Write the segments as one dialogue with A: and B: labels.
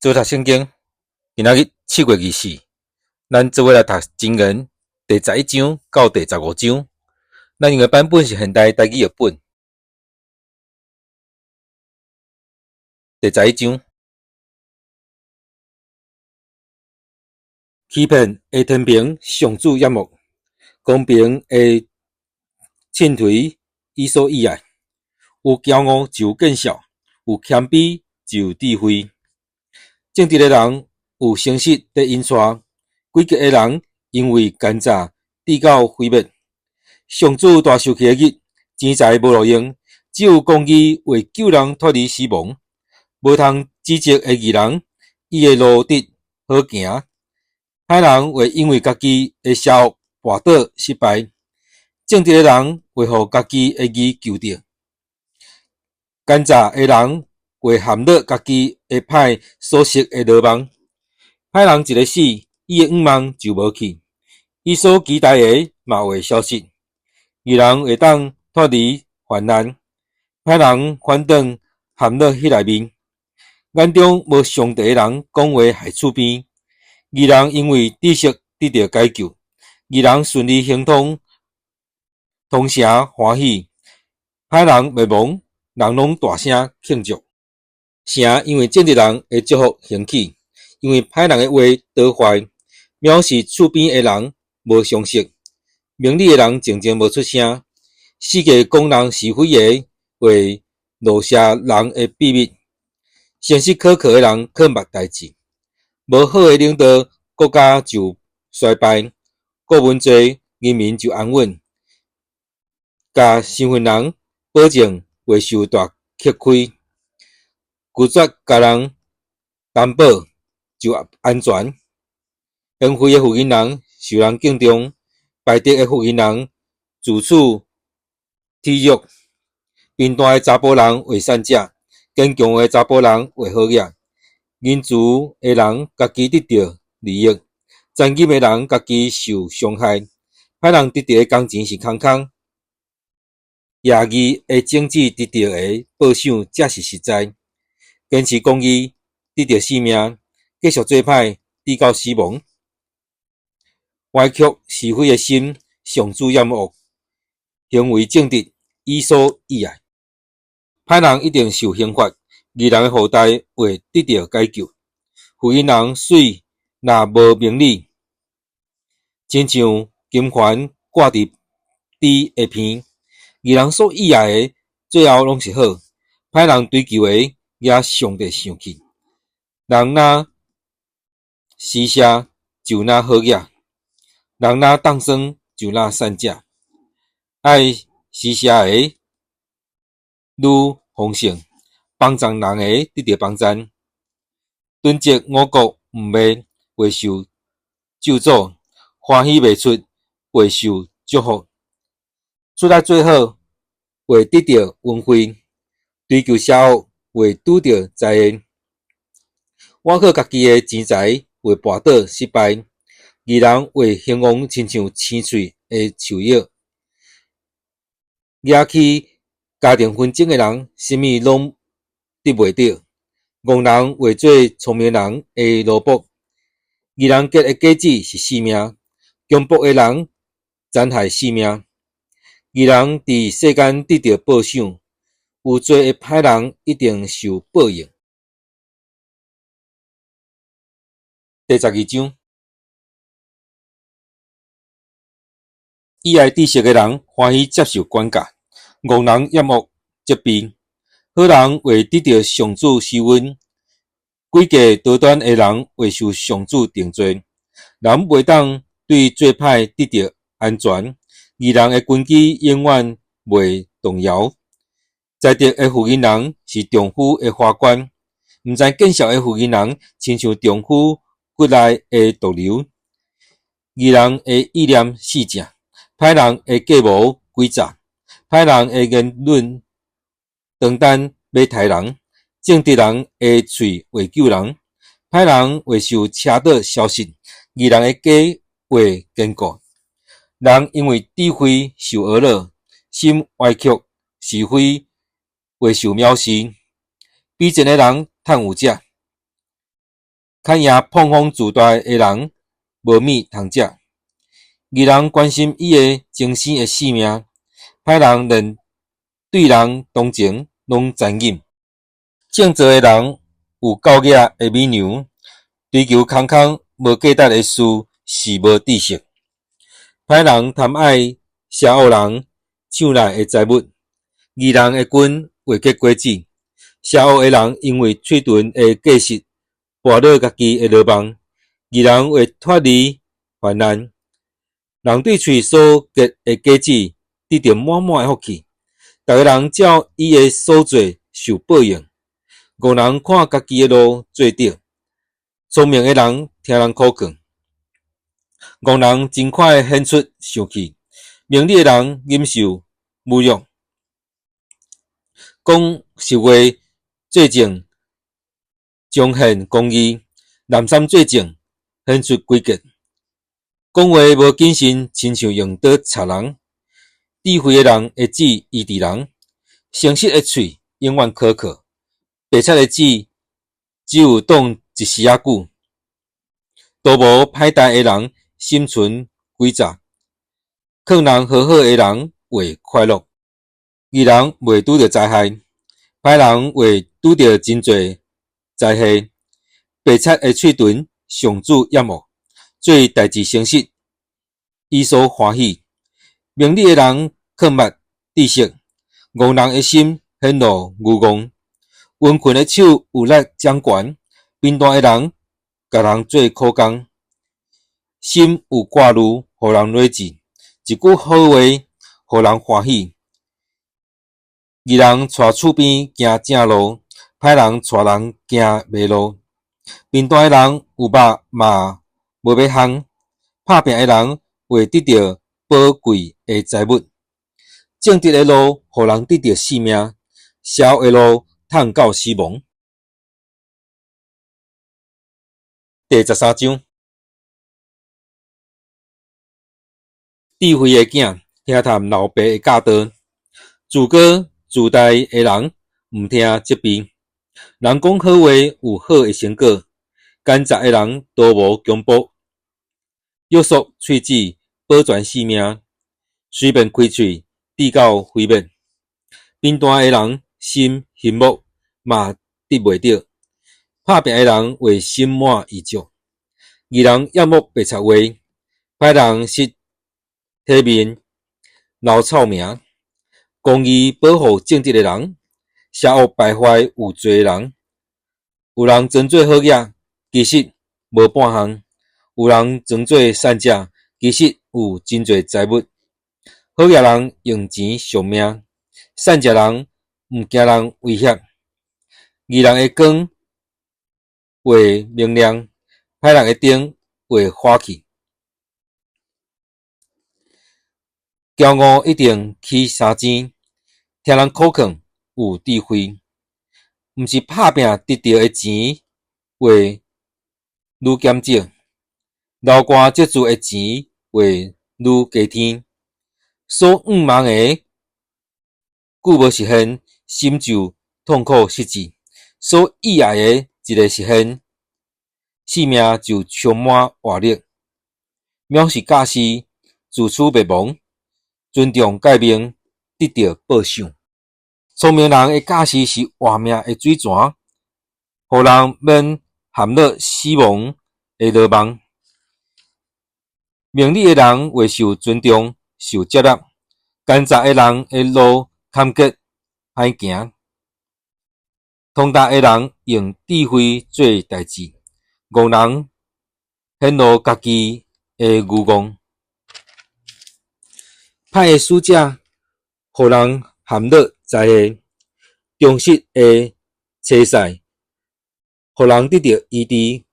A: 做讀聖經，今仔日7月24，咱做伙來讀箴言第11章到第15章。咱用的版本是現代台語譯本。第11章，欺騙的天平上主厭惡，公平的秤槌伊所喜愛。有驕傲就有見笑，有謙卑就有智慧。正直的人有誠實佇引帶，詭計的人因為奸詐致到毀滅。上主大受氣的日，錢財無路用，只有公義會救人脫離死亡。無通指責的義人，伊的路得好行。歹人會因為家己的邪惡跋倒失敗，正直的人會予家己的義救著。奸詐的人會陷落家己的歹所設的羅網。歹人一个死，伊的願望就無去，伊所期待的嘛會消失。義人會當脫離患難，歹人反轉陷落彼內面。眼中無上帝的人講話害厝邊，義人因為知識得著解救，義人順利亨通，同城歡喜。歹人滅亡，人攏大聲慶祝。城因為正直人的祝福興起，因為歹人的話倒壞。藐視厝邊的人無相識，明理的人靜靜無出聲。四界講人是非的會露泄人的秘密。誠實可靠的人囥捌代誌，無好的領導，國家就衰敗；顧問濟，人民就安穩。共身份人保證袂受大吃虧，拒絕共人擔保就安全。賢惠的婦人受人敬重，敗德的婦人自取恥辱。貧惰的查埔人會散食，堅強的查埔人會好額。仁慈的人家己得著利益，殘忍的人家己受傷害。歹人得著的工錢是空空，邪義的種子得著的報賞才是實在。堅持公義得著性命，繼續做歹致到死亡。歪曲是非的心，上主厭惡；行為正直，伊所喜愛。歹人一定受刑罰，義人的後代會得著解救。婦人媠若無明理，親像金環掛佇豬的鼻。義人所喜愛的，最後攏是好；歹人追求的，惹上帝生氣。人若施捨，就若好額；人若凍霜，就若散食。愛施捨的愈豐盛，幫贊人的得著幫贊。囤積五穀毋賣，會受咒詛；歡喜賣出，會受祝福。出來做好，會得著恩惠；追求邪惡，會拄著災禍。倚靠家己的錢財，會跋倒失敗；義人會興旺，親像青翠的樹葉。惹起家庭紛爭的人，啥物攏得袂著。戇人會做聰明人的奴僕。義人結的果子是性命，強暴的人殘害性命。義人佇世間得著報賞，有罪的歹人一定受報應。第12章，喜愛知識的人歡喜接受管教，戇人厭惡責備。好人會得著上主施恩，詭計多端的人會受上主定罪。人袂當對做歹得著安全，義人的根基永遠袂動搖。才德的婦人是丈夫的華冠，毋知見笑的婦人親像丈夫骨內的毒瘤。義人的意念四正，歹人的計謀詭詐。歹人的言論長等欲刣人，正直人的喙會救人。歹人會受車倒消失，義人的家會堅固。人因為智慧受呵咾，心歪曲是非會受藐視。鄙賤的人趁有食。較贏膨風自大的人無物通食。義人關心伊的親生的性命，歹人連對人同情攏殘忍。正直的人有教養的美娘，追求空空無價值的事是無知識。歹人貪愛邪惡人搶來的財物，義人的根會結果子。邪惡的人因為喙唇的過失，跋落家己的羅網。義人會脫離患難。人對喙所結的果子，得著滿滿的福氣。逐个人照伊的所做受報應。戇人看家己的路做對，聰明的人聽人苦勸。戇人真快顯出生氣，明理的人忍受侮辱。講實話做證，彰顯公義；濫訕做證，顯出詭計。講話無謹慎，親像用刀插人。智慧的人會指醫治人，誠實的喙永遠可靠。白賊的舌只有擋一時仔久。圖謀歹代的人心存詭詐，勸人和好的人會快樂。義人袂拄著災害，歹人會拄著真濟災禍。白賊的喙唇上主厭惡，做代誌誠實，伊所歡喜。明理的人囥密知識，戇人的心顯露愚戇。溫困的手有力掌權，貧惰的人共人做苦工。心有掛慮，予人累贅；一句好話，予人歡喜。義人帶厝邊行正路，歹人帶人行迷路。貧惰的人有肉嘛無欲烘，拍拚的人會得著寶貴的財物。正直的路，予人得著性命；邪惡的路，通到死亡。第13章，智慧的囝聽探老爸的教導，自高自大的人毋聽責備。人講好話有好的成果，奸詐的人圖謀強暴。約束喙舌，保全性命；隨便開喙，致到毀滅。貧惰的人心欣慕，嘛得袂著；拍拚的人會心滿意足。義人厭惡白賊話，歹人失體面，留臭名。公義保護正直的人，邪惡敗壞有罪的人。有人裝做好額，其實無半項；有人裝做善者，其實有真濟財物。好額人用錢償命，善者人毋驚人威脅。義人的光會明亮，歹人的燈會花去。驕傲一定起三爭，聽人苦勸有智慧，毋是拍拚得著的錢會愈減少，流汗積聚的錢會愈加添。所向望的久無實現，心就痛苦失志；所意愛的一个實現，性命就充滿活力。藐視教示，自取滅亡；尊重誡命，得著報賞。聰明人的教示是活命的水泉，予人免陷落死亡的羅網。明理的人會受尊重、受接納；奸詐的人的路坎坷歹行。通達的人用智慧做代誌，戇人顯露家己的愚戇。歹的使者，予人陷落災禍；忠實的差使，予人得著醫治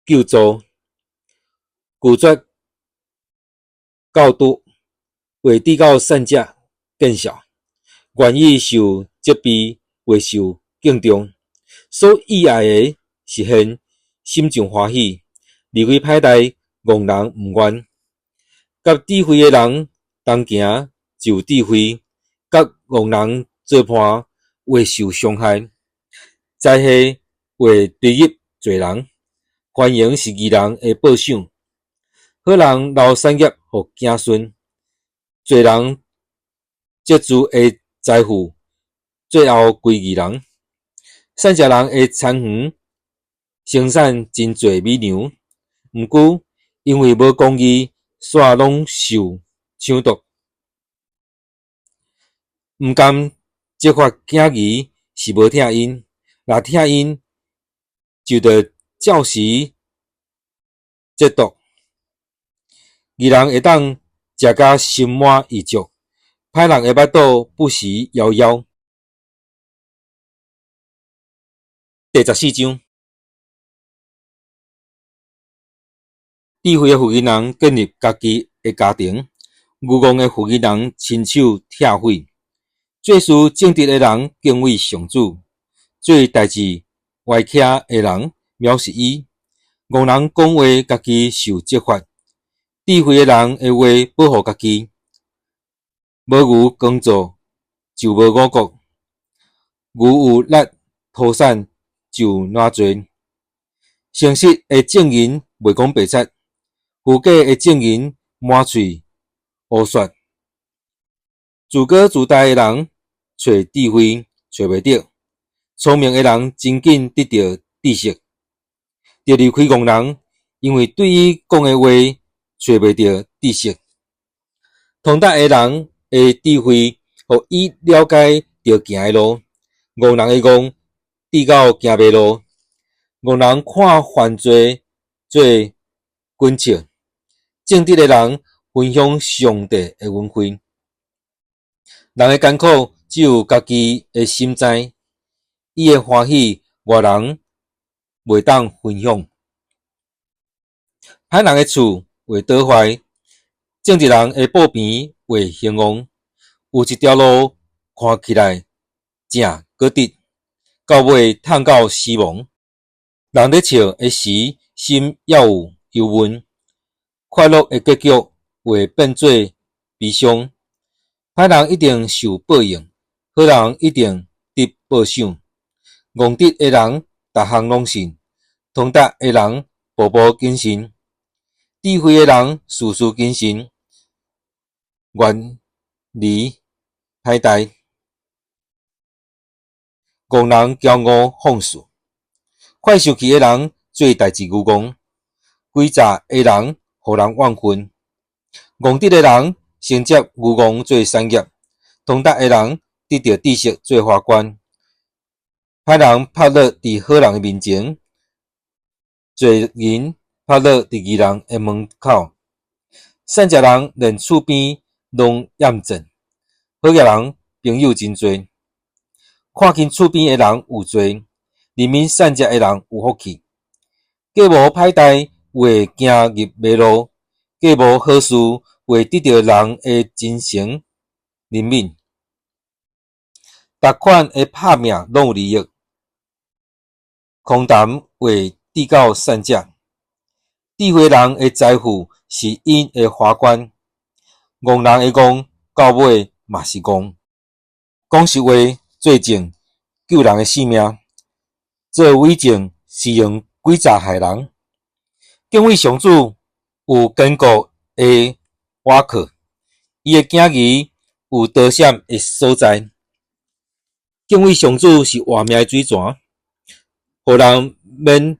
A: 救助。拒絕教導，會致到善者見笑；願意受責備，會受敬重。所意愛的實現，心就歡喜；離開歹代，戇人毋願。佮智慧的人同行，就有智慧；佮戇人做伴，會受傷害。災禍會追入濟人，寬容是義人的報賞。好人留產業予子孫，濟人積聚的財富，最後歸義人。散食人的田園生產真濟米糧，毋過因為無公義，煞攏受搶奪。毋甘責罰囝兒是無疼𪜶，若疼𪜶就著照時責毒。義人會當食甲心滿意足，歹人的腹肚不時枵枵。第14章，智慧的婦人建立家己的家庭，愚戇的婦人親手拆毀。做事正直的人敬畏上主，做代誌歪曲的人藐視伊。戇人講話，家己受責罰；智慧的人的話保護家己。無牛耕作就無五穀，牛有力土產就偌濟。誠實的證人袂講白賊，虛假的證人滿喙烏說。自高自大的人揣智慧揣袂著，聰明的人真緊得著知識。著離開戇人，因為對伊講的話揣袂著知識。通達的人的智慧，予伊了解著行的路；戇人的戇，至到行迷路。戇人看犯罪做滾笑，正直的人分享上帝的恩惠。人的艱苦只有家己的心知，伊的歡喜外人袂當分享。歹人的厝會倒壞，正直人的布棚會興旺。有一條路看起來正閣直，到尾通到死亡。人咧笑的時，心猶有憂悶；快樂的結局會變做悲傷。歹人一定受報應，好人一定得報賞。戇直的人逐項攏信，通達的人步步謹慎。智慧的人事事謹慎，遠離歹代。戇人驕傲放肆，快受氣的人做代誌愚戇，詭詐的人予人怨恨。戇直的人承接愚戇做產業，通達的人得著知識做花冠。歹人拍落佇好人的面前，罪人拍落佇義人的門口。散食人連厝邊攏厭憎，好額人朋友真濟。看輕厝邊的人有罪，憐憫散食的人有福氣。計謀歹代會行入迷路，計謀好事會得著人的真誠憐憫。逐款的拍拚攏有利益，空談會至到散者。智慧人的財富是𪜶的華冠，戇人的戇到尾嘛是戇。講實話做證救人的性命，做偽證是用詭詐害人。敬畏上主有堅固的倚靠，伊的囝兒有逃閃的所在。敬畏上主是活命的水泉，予人免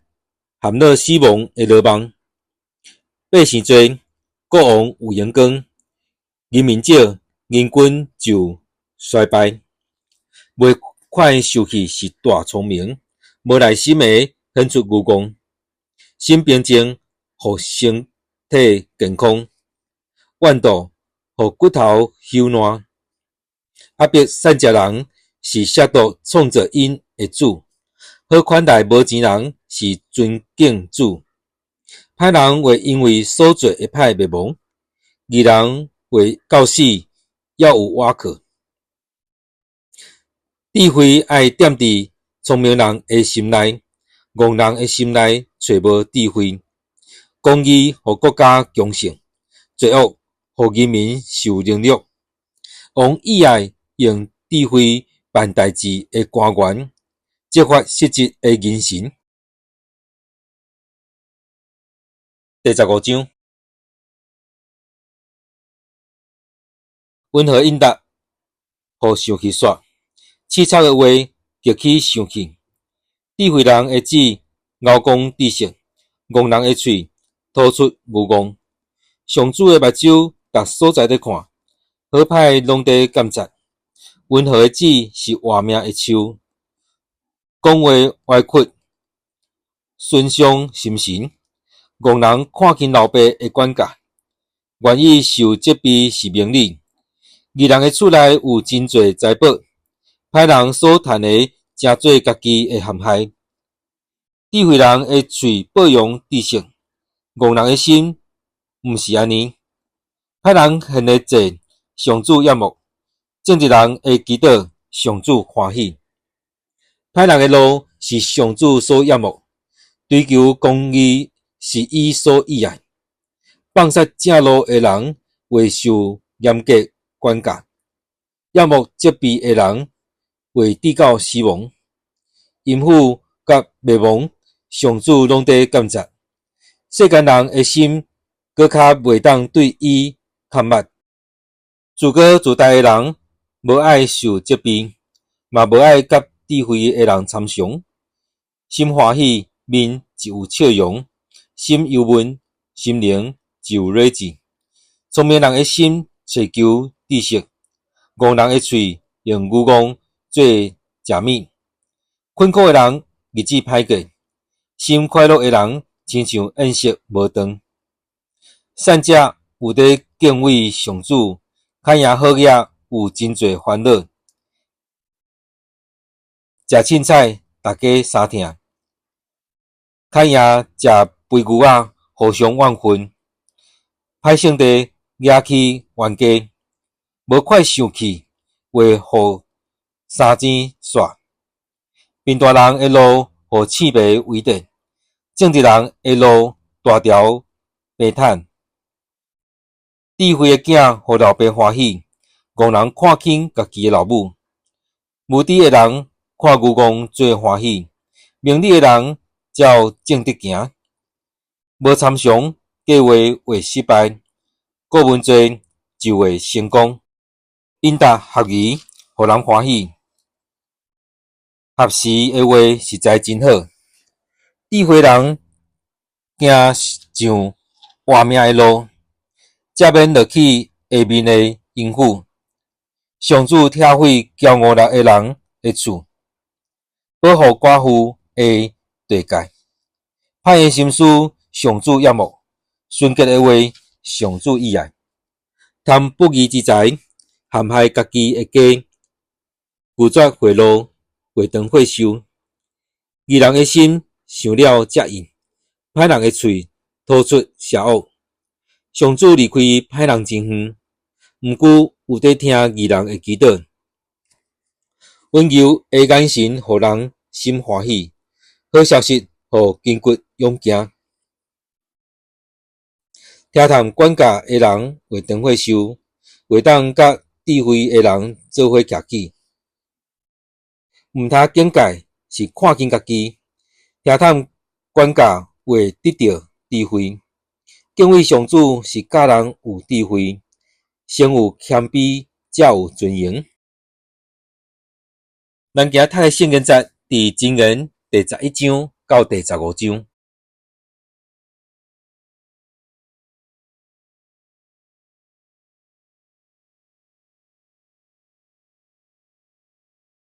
A: 陷落死亡的羅網。百姓濟，國王有榮光；人民少，人君就衰敗。袂快受氣是大聰明，無耐心的顯出愚戇。心平靜，予身體健康；怨妒，予骨頭朽爛。壓迫散食人是褻瀆創造𪜶的主，好款待無錢人是尊敬主。歹人會因為所做的歹滅亡，義人會到死猶有倚靠。智慧愛踮佇聰明人的心內，戇人的心內揣無智慧。公義予國家強盛，罪惡予人民受凌辱。王喜愛用智慧辦代誌的官員，責罰失職的人臣。第15章，溫和應答，予受氣煞；刺插的話，激起生氣。智慧人的舌敖講知識，戇人的喙吐出愚戇。上主的目睭逐所在佇看，好歹攏佇監察。溫和的舌是活命的樹，講話歪曲，損傷心神。戇人看輕老爸的管教，願意受責備是明理。義人的厝內有真濟財寶，歹人所趁的成做家己的陷害。智慧人的喙報揚知識，戇人的心毋是按呢。歹人獻的祭，上主厭惡；正直人的祈禱，上主歡喜。歹人的路是上主所厭惡，追求公義是伊所喜愛。放殺正路的人會受嚴格管教，厭惡責備的人會至到死亡。淫婦佮滅亡，上主攏佇監察。世間人的心，閣較袂當對伊崁密。自高自大的人，無愛受責備，嘛無愛佮智慧的人參詳。心歡喜，面就有笑容；心憂悶，心靈就有睿智。聰明人的心揣求知識，戇人的喙用愚戇做食物。困苦的人日子歹過，心快樂的人親像宴席無斷。善者有佇敬畏上主，較贏好額有真濟煩惱。食凊彩，逐家相疼；較贏食肥牛仔，互相怨恨。歹性地惹起冤家，無快生氣，會予三錢煞。貧惰人的路予刺蝟圍著，正直人的路大條平坦。智慧的囝予老爸歡喜，戇人看輕家己的老母。無知的人看愚戇做歡喜，明理的人照正直行。無參詳計劃會失敗，顧問濟就會成功。應答合宜，予人歡喜。合時的話實在真好。智慧人行上活命的路，才免落去下面的陰府。上主拆毀驕傲的人的厝，保護寡婦的地界。歹的心思，上主厭惡；純潔的話，上主喜愛。貪不義之財，陷害家己的家；拒絕賄賂，會當血受。義人的心想了才應，歹人的喙吐出邪惡。上主離開歹人真遠，毋過有佇聽義人的祈禱。溫柔的眼神予人心歡喜，好消息予筋骨勇健。聽探管教的人會當血受，袂當佮智慧的人做伙徛起。毋通警戒是看輕家己，聽探管教會得著智慧。敬畏上主是教人有智慧，先有謙卑，才有尊榮。咱今仔讀的聖經節佇箴言第11章到第15章。